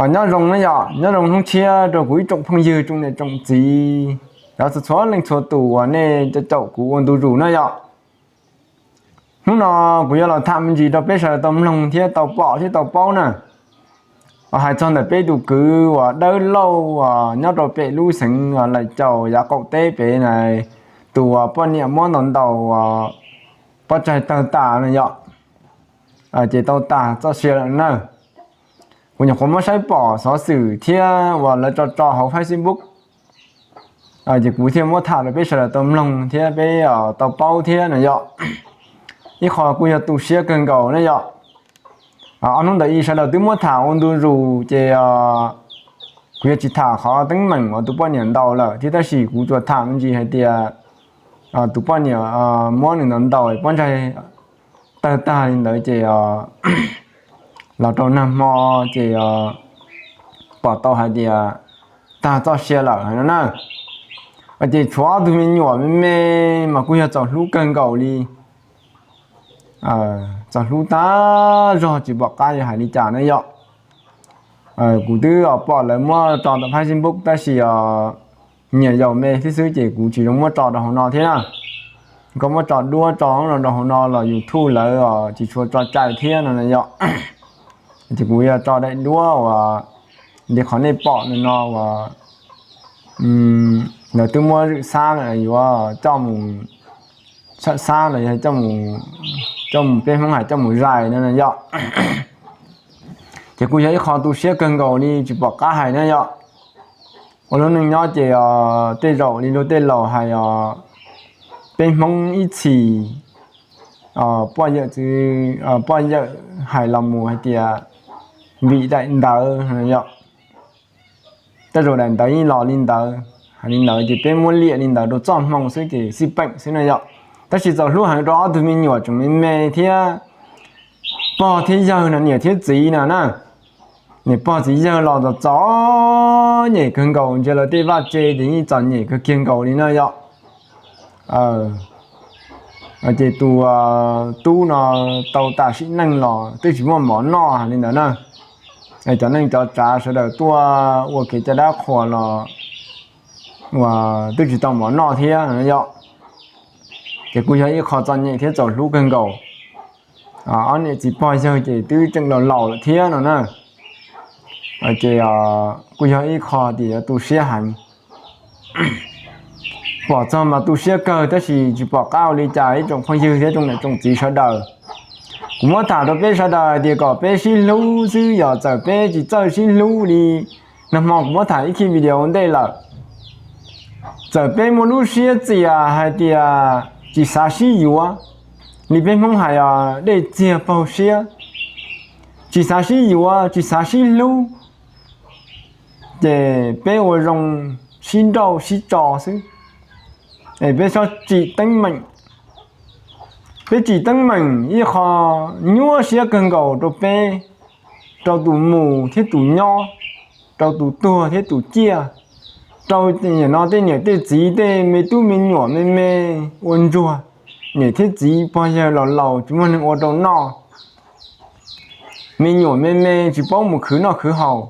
Nyob zoo na yom, nyob zoo hnub tshiab rau kuv ib tsoom phooj ywg tsoom niam tsoom txiv, cov txhua txhua leej txhua tus uas nej caum kuv ua ntu zus na yom. Hnub no kuv yuav los tham me ntsis rau peb sawv daws tau mloog thiab tau pom thiab tau paub na. Hais txog ntawm peb tus kwv uas Dawb Lauj uas nyob rau pem lub xeev Laim Caus yav qaum teb pem na, tus uas poj niam muab ntaus ntaus uas pov tseg tawg tas na yom, ces tau tas txoj sia lawm na. Kuv nyuam qhuav muab saib pom xov xwm thiab uas lawv tso tso hauv Facebook, ces kuv thiaj muab tham rau peb sawv daws tau mloog thiab peb tau paub thiab na yom. Ib qho kuj yog tu siab kawg nkaus na yom. Ob hnub ntawd sawv daws twb muab tham ua ntu zus ces kuv yuav tsis tham qhov teeb meem uas tus poj niam ntaus lawm thiab, tab sis kuv tsuas tham me ntsis hais tias tus poj niam muab nws ntaus ntaus pob ntseg tawg tag li ntawd ces los rau nag hmo ces pom tau hais tias tag txoj sia lawm no na. Ces tshuav ob tug me nyuam me me mas kuj yog txaus hlub kawg nkaus li. Txaus hlub tag zog tsis pom qab yuav hais li cas na yom. Kuv twb pom lawv muab tso tau Facebook tab sis nyias yaus me thiab xwb ces kuv tsis zoo muab tso rau hauv no thiab na. Koj muab tso duab tso rau hauv no los YouTube lawv tsis tshua tso cai thiab no na yom. Ces kuv yuav tso daim duab uas li qhov nej pom no uas lawv twb muab zwm xab lawm yuav coj mus, sab xab los yog coj mus, peb Hmoob hais coj mus zais no na yom. Ces kuj yog ib qho tu siab kawg nkaus li tsis pom qab hais na yom. Ua lub neej nyob ces tej zaum li luag tej laus hais os, peb Hmoob ib txhis poj yawm txwv, poj yawm hais los mus hais tias vim daim ntawv yom. Tej zaum daim ntawv yeej los li ntawd, hais li ntawd ces peb muab liam li ntawd rau txoj hmoo xwb ces xij peem xwb na yom. Tab sis txaus hlub heev rau ob tug me nyuam tseem me me thiab, pog thiab yawg no, niam thiab txiv no na. Niam pog txiv yawg los txom txom nyem kawg nkaus, ntsia lawv tej vaj tse ces yeej txom nyem kawg kiag nkaus li na yom. Ces tus tub no tau tas sim neej los twb tsis muaj mov noj hais li ntawd na. Cov neej cov tsav sawv daws tuaj ua kev cai dab qhuas los uas twb tsis tau mov noj thiab no yom. Ces kuj yog ib qho txom nyem thiab txaus hlub kawg nkaus. Ob niam txiv pog yawg ces twb tseem laus laus lawm thiab no na. Ces kuj yog ib qho tias yuav tu siab heev. Pom txog mas tu siab kawg tab sis tsis pom qab ua li cas ib tsoom phooj ywg thiab tsoom niam tsoom txiv sawv daws. Kuv muab tham rau peb sawv daws hais tias kom peb sib hlub xwb, yog txawm peb tsis txawj sib hlub li, nag hmo kuv muab tham ib khib video ua ntej lawm. Txawm peb muaj lub siab txias hais tias tsis xav sib yuav, li peb Hmoob hais os, dej txiag paug siab, tsis xav sib yuav tsis xav sib hlub, ces peb ua zoo sib nrauj sib tso xwb, es peb txhob tsim teeb meem. Peb tsim teeb meem ib qho nyuaj siab kawg nkaus rau peb, rau tus mus thiab tus nyob, rau tus tuag thiab tus ciaj, rau nim no tej niam tej txiv tej me tub me nyuam me me ua ntsuag, niam thiab txiv pog yawg laus laus tsis muaj neeg ua rau noj, me nyuam me me tsis paub mus khwv noj khwv haus,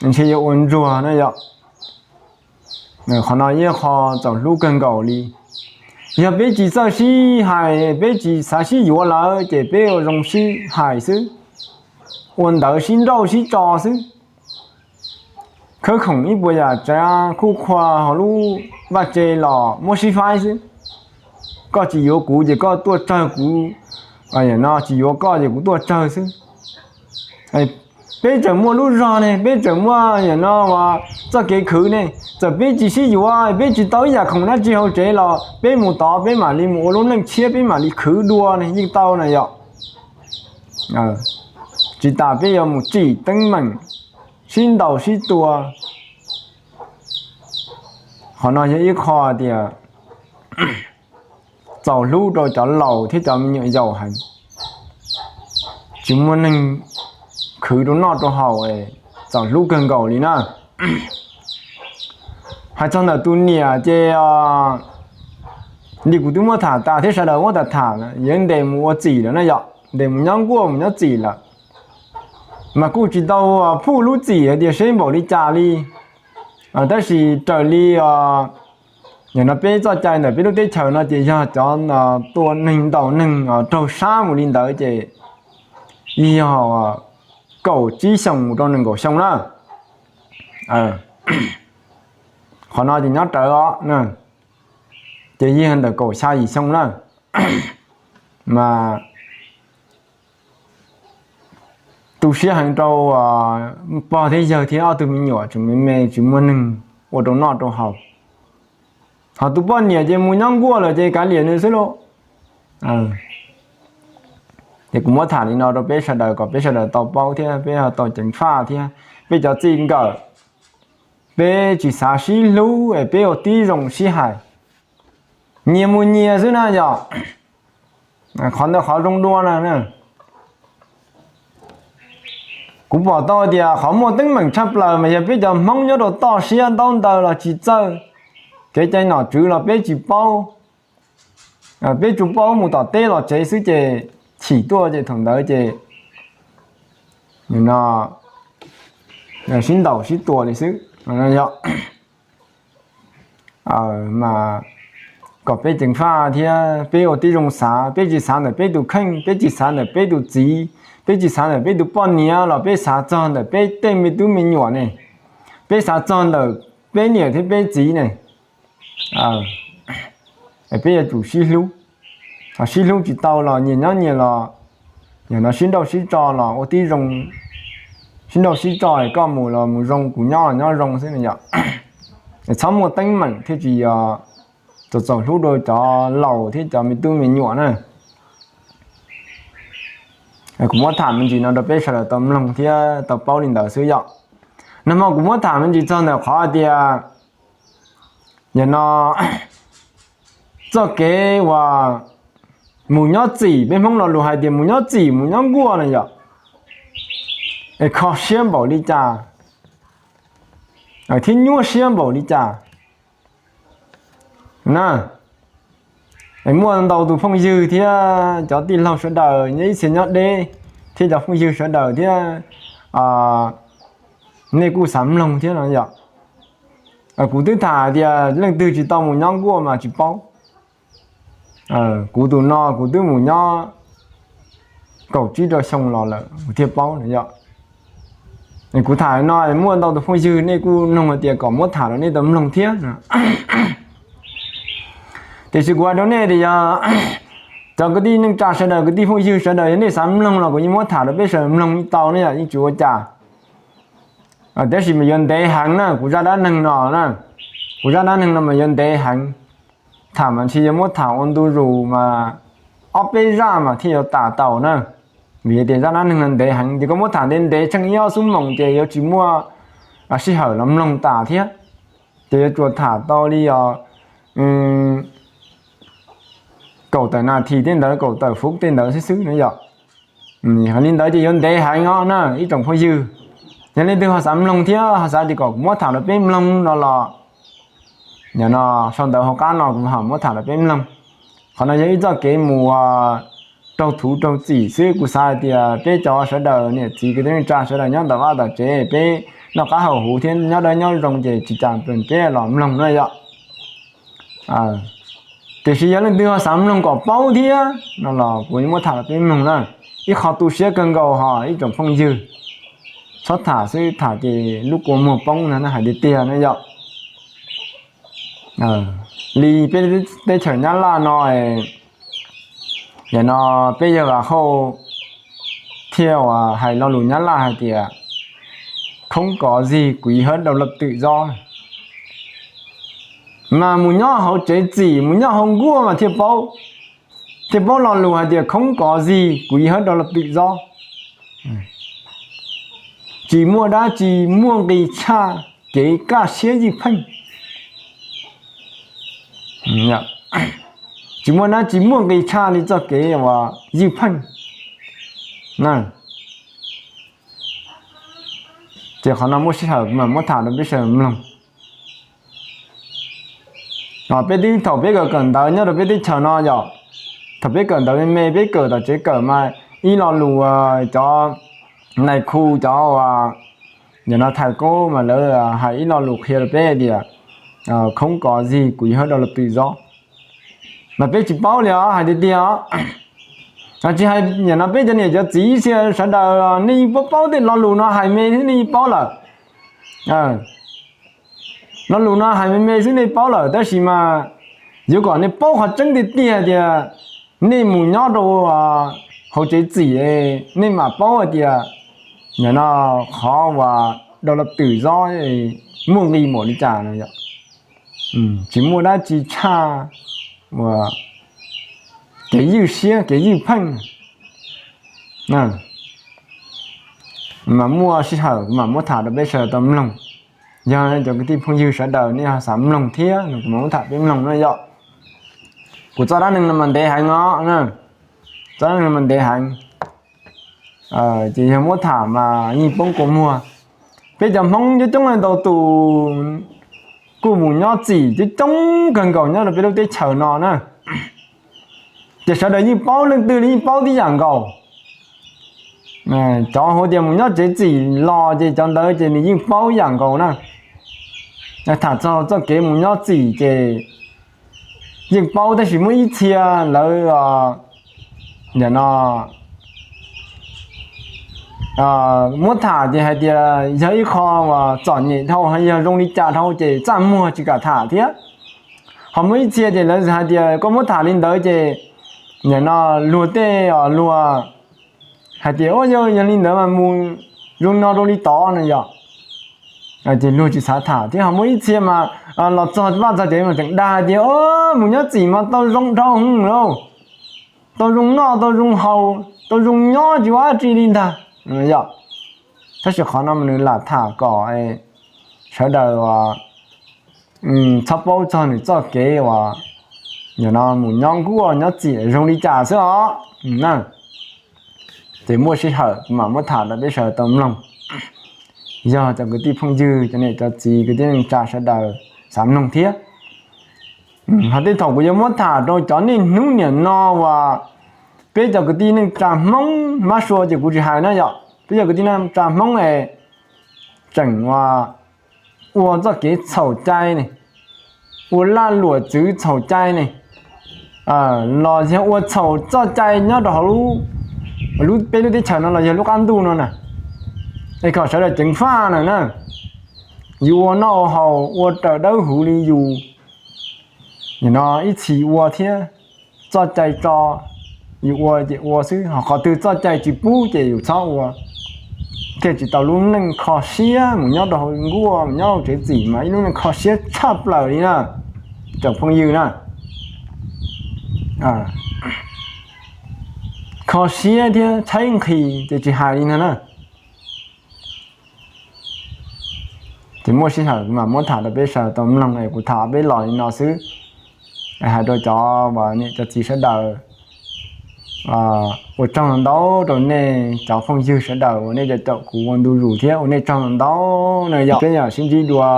ntshe yuav ua ntsuag na yom. Qhov no yeej qho txaus hlub kawg nkaus li. Yog peb tsis txawj sib hais, peb tsis xav sib yuav lawm ces peb ua zoo sib hais xwb, ua ntawv sib nrauj sib tso xwb. Khawb khoom ib puas yam tsav khuj qhua hauv lub vaj tse los muab sib faib xwb. Koj tsis yuav kuv ces koj tuaj tsawg kuv, no tsis yuav koj ces kuv tuaj tsawg xwb. Peb tseem muaj lub zog ne, peb tseem muaj no txoj kev khwv ne. Txawm peb tsis sib yuav, peb tsis tau ib yam khoom dab tsi hauv tsev los peb mus tod peb mam li mus ua lub neej tshiab, peb mam li khwv dua ne yeej tau na yom. Tsis tas peb yuav mus tsim teeb meem, sib ntaus sib tua. Qhov no yog ib qho tias txaus hlub rau cov laus thiab cov me nyuam yaus heev. Tsis muaj neeg khwv rau noj rau haus, txaus hlub kawg nkaus li na. Hais txog ntawm tus niam ces li kuv twb muab tham tas thiab sawv daws muab tham tham, yuav ntes mus ua txim lawm na yom, ntes mus nyob nkuaj mus nyob txim lawm. mas kuj tsis tau phuj lub txim hais tias seb npaum li cas li. Tab sis raws li, yog no peb txoj cai ntawm peb lub teb chaws no ces yog cov tua neeg ntaus neeg raug sab mus li ntawd ces yog kaum tsib xyoos mus rau nees nkaum xyoo na. Qhov no ces nyob rawv os, ces yog ntawm kaum xya yim xyoo na. Mas tu siab heev rau pog thiab yawg thiab ob tug me nyuam tseem me me tsis muaj neeg ua rau noj rau haus. Ho tus poj niam ces mus nyob nkuaj lawm ces kav liam nws xwb lauj. Ces kuv muab tham li no rau peb sawv daws kom peb sawv daws tau paub thiab peb tau ceev faj thiab peb cov txij nkawm, peb tsis xav sib hlub es peb ua tib zoo sib hais, nyias mus nyias xwb na yom. Qhov ntawd qhov zoo dua na. Kuv pom tau tias qhov muaj teeb meem tshaj plaws mas yog peb cov Hmoob nyob rau toj siab ntaub ntawv los tsis txawj, kev cai nom tswv los peb tsis paub, peb tsuas paub mus tom teb los tsev xwb ces chim tuaj ces thaum ntawd ces no sib ntaus sib tua li xwb. Mas kom peb ceev faj thiab peb ua tib zoo xav, peb tsis xav ntawm peb tus kheej, peb tsis xav ntawm peb tus txiv, peb tsis xav ntawm peb tus poj niam los peb xav txog ntawm peb tej me tub me nyuam ne, peb xav txog ntawm peb niam thiab peb txiv ne. Peb yuav tsum sib hlub, ho sib hlub tsis tau los nyias nyob nyias los, yog no sib nrauj sib tso los ua tib zoo, sib nrauj sib tso es koj mus los mus zoo, kuv nyob los nyob zoo xwb na yom. Txhob muaj teeb meem thiaj tsis yog txaus txaus hlub rau cov laus thiab cov me tub me nyuam na. Kuv muab tham me ntsis no rau peb sawv daws tau mloog thiab tau paub li ntawd xwb yom. Nag hmo kuv muab tham me ntsis txog ntawm qhov hais tias, yog no txoj kev uas mus nyob txim, peb Hmoob lo lus hais tias mus nyob txim mus nyob nkuaj na yom, es kho siab npaum li cas thiab nyuaj siab npaum li cas na. Es muaj ntau tus phooj ywg thiab cov tij laug sawv daws nyob ib txhia nyob deb thiab cov phooj ywg sawv daws thiab nej kuj xav mloog thiab no yom. Kuv twb tham hais tias leej twg tsis tau mus nyob nkuaj mas tsis paub. Kuv tus no kuv twb mus nyob kaum tsib rau xyoo los lawm kuv thiaj paub no yom. Kuv tham no muaj ntau tus phooj ywg nej kuj noog hais tias kom muab tham rau nej tau mloog thiab. Tiam sis kuv hais rau nej tias yog cov kwv tij neej tsa sawv daws, kwv tij phooj ywg sawv daws, yog nej xav mloog los kuv yeej muab tham rau peb sawv daws mloog tau ne yom, yeej tsis ua cas. Tab sis mas yuav ntev heev na, kuv zaj dab neeg no na, kuv zaj dab neeg no mas yuav ntev heev. Tham mas ntshe yuav muab tham ua ntu zus mas ob peb zaj mas thiaj yuav tas tau na. Vim tias zaj dab neeg no ntev heev, ces koj muab tham ntev ntev tsheej ib ob xuab moos ces yuav tsis muaj sij hawm los mloog tas thiab. Ces yuav tsuas tham tau li os kaum tawm nas this tej ntawd, kaum tawm fuv tej ntawd xwb xwb na yom. Li ntawd ces yuav ntev heev os na ib tsoom phooj ywg. Yog leej twg ho xav mloog thiab ho xav tias kom kuv muab tham rau peb mloog no los, yog no sau ntawv hauv qab no kuv ho muab tham rau peb mloog. Qhov no yog ib txoj kev mus raug thuv raug txim xwb. Kuv xav hais tias peb cov sawv daws niam txiv kwv tij neej tsa sawv daws nyob ntawm vaj ntawm tsev peb noj qab haus huv thiab nyob dawb nyob zoo ces tsis tas peb los mloog na yom. Tiam sis yog leej twg ho xav mloog kom paub thiab no los kuv muab tham rau peb mloog na. Ib qho tu siab kawg nkaus ho ib tsoom phooj ywg, txhob tham xwb, tham ces lub kua muag poob na, hais tiag tiag na yom. Li peb teb chaws Nyab Laj no, yam no peb yawg Vam Hauj thiaj hais lo lus Nyab Laj hais tias không có gì quý hơn độc lập tự do. Mas mus nyob hauv tsev txim, mus nyob hauv nkuaj mas thiaj paub, thiaj paub lo lus hais tias không có gì quý hơn độc lập tự do. Tsis muaj dab tsi muaj nqis tshaj kev kaj siab ywj pheej. Tsis muaj dab tsi muaj nqis tshaj li txoj kev uas ywj pheej. Ces qhov no muaj sij hawm mas muab tham rau peb sawv daws mloog. Peb twb thaum peb kawm kawm ntawv nyob rau peb teb chaws no yom, thaum peb kawm ntawv me me peb kawm tom tsev kawm mas ib lo lus cov nais khu cov uas nim no thais koob mas lawv hais ib lo lus qhia rau peb tias không có gì quý hơn độc lập tự do. Mas peb tsis paub li os, hais tiag tiag os. Tsis hais nim no peb cov niam cov txiv ib txhia sawv daws nej yeej paub paub tej lo lus no hais me xwb nej yeej paub lawm. Lo lus no hais me me xwb nej paub lawm tab sis mas yuav kom nej paub qhov tseeb tiag tiag tias nej mus nyob rau hauv tsev txim nej mam paub hais tias nim no qhov uas độc lập tự do muaj nqi npaum li cas no yom. Tsis muaj dab tsi tshaj uas kev ywj siab kev ywj pheej. Mas muaj sij hawm kuv mam muab tham rau peb sawv daws tau mloog. Yog cov kwv tij phooj ywg sawv daws nej ho xav mloog thiab no kuv mam muab tham peb mloog na yom. Kuv txoj dab neeg no mas ntev heev os, txoj dab neeg no mas ntev heev. Ces yog muab tham mas yeej poob kua muag. Peb cov Hmoob coob coob leej ntau tus kuj mus nyob txim coob coob kawg nkaus nyob rau peb lub teb chaws no na. Ces sawv daws yeej paub, leej twg li yeej paub tib yam nkaus. Cov hais tias mus nyob tsev txim los ces cov ntawd ces nws yeej paub ib yam nkaus na. Tham txog txoj kev mus nyob txim ces yeej paub tab sis muaj ib txhia lawv nim no muab tham ces hais tias yog ib qho uas txom nyem dhau, yog zoo li cas dhau ces txaj muag tsis kam tham thiab. Ho muaj ib txhia ces lawv hais tias koj muab tham li ntawd ces nim no luag tej os luag hais tias ua yog, yog li ntawd mas mus zoo no rau li tod no yom. Ces luag tsis xav tham thiab. Ho muaj ib txhia mas los txog vaj txog tsev mas tseem dag hais tias mus nyob txim mas tau zoo dhau hwv lauj, tau zoo noj tau zoo haus tau zoo nyob tsis ua dab tsi li ntag yom. Tab sis qhov no mas nws lam tham kom sawv daws txhob paub txog nws txoj kev uas nim no mus nyob nkuaj nyob txim zoo li cas xwb os. Ces muaj sij hawm kuv mam muab tham rau peb sawv daws tau mloog. Yog cov kwv tij phooj ywg cov niam cov txiv kwv tij neej tsa sawv daws xav mloog thiab. Ho tej thaum kuv yuav muab tham rau cov niaj hnub nim no uas peb cov kwv tij neej tsa Hmoob mab sua ces kuv tsis hais na yom, peb cov kwv tij neej tsa Hmoob es tseem ua txoj kev txhaum cai ne, ua laj luam txwv txhaum cai ne, los yog ua txhaum txoj cai nyob rau hauv lub, peb lub teb chaws no los yog lub qab ntuj no na, es kom sawv daws ceev faj na na. Yus ua noj ua haus ua raws dawb huv li yus nim no ib txhis ua thiab, txoj cai tso yus ua ces ua xwb, ho qhov twg txoj cai tsis pub ces yus txhob ua. Thiaj tsis tau lub neej kho siab mus nyob rau hauv nkuaj mus nyob hauv tsev txim mas ib lub neej kho siab tshaj plaws li na, tsoom phooj ywg na. Kho siab thiab tshaib nqhis ces tsis hais li ntag na. Ces muaj sij hawm kuv mam muab tham rau peb sawv daws tau mloog es kuv tham peb los li no xwb. Hais rau cov uas niam cov txiv sawv daws, ua tsaug ntau rau nej cov phooj ywg sawv daws uas nej caum kuv ua ntu zus thiab ua nej tsaug ntau na yom. Peb yam sib ntsib dua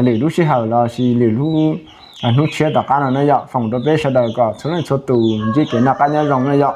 lwm lub sij hawm los sis lwm lub hnub tshiab tom qab no na yom. Foom rau peb sawv daws kom txhua leej txhua tus ntsib kev noj qab nyob zoo na yom.